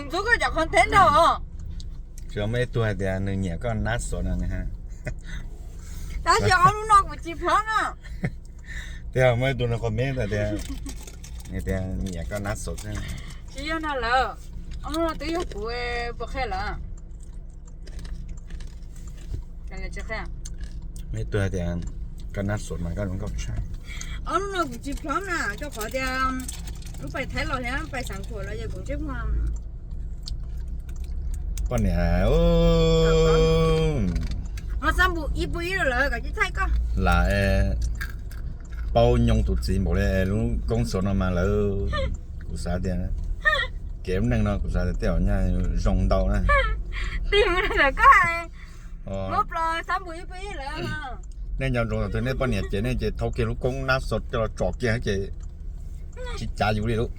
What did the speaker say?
Txog koj cov content no, tsis muaj ib tug hais tias nws nyiam koj nab xov no ne. Tab sis ob lub no kuv tsis plhob na. Tiag, muaj ib tug nws comment tias, tias nyiam koj nab xov xwb. Tsis yog no lawm, ob lub no twb yog kuv puas qhia lawm. Muaj ib tug hais tias koj nab xov mas koj zoo nkauj tshaj. Ob lub no kuv tsis plhob na, rau qhov tias lub pais Thaib los thiab pais Xav Khuam los yog kuv ntsej muag. Poj niam, ho xab npum ib pua ib lawm kom tsis thaij koj. Lam paub nyoo tus txiv npaum li lub koob xov no mas lawv, kuv xav tias kev ua neej no kuv xav tias tej zaum nyaj zoo ntau na. Tig mus ntawm koj, muab plaws xab npum ib pua ib lawm. Nej nco ntsoov thaum twg nej poj niam ces nej ces thau kiag lub koob nab xov coj los tsom kiag ces tsis cav yus li lawm.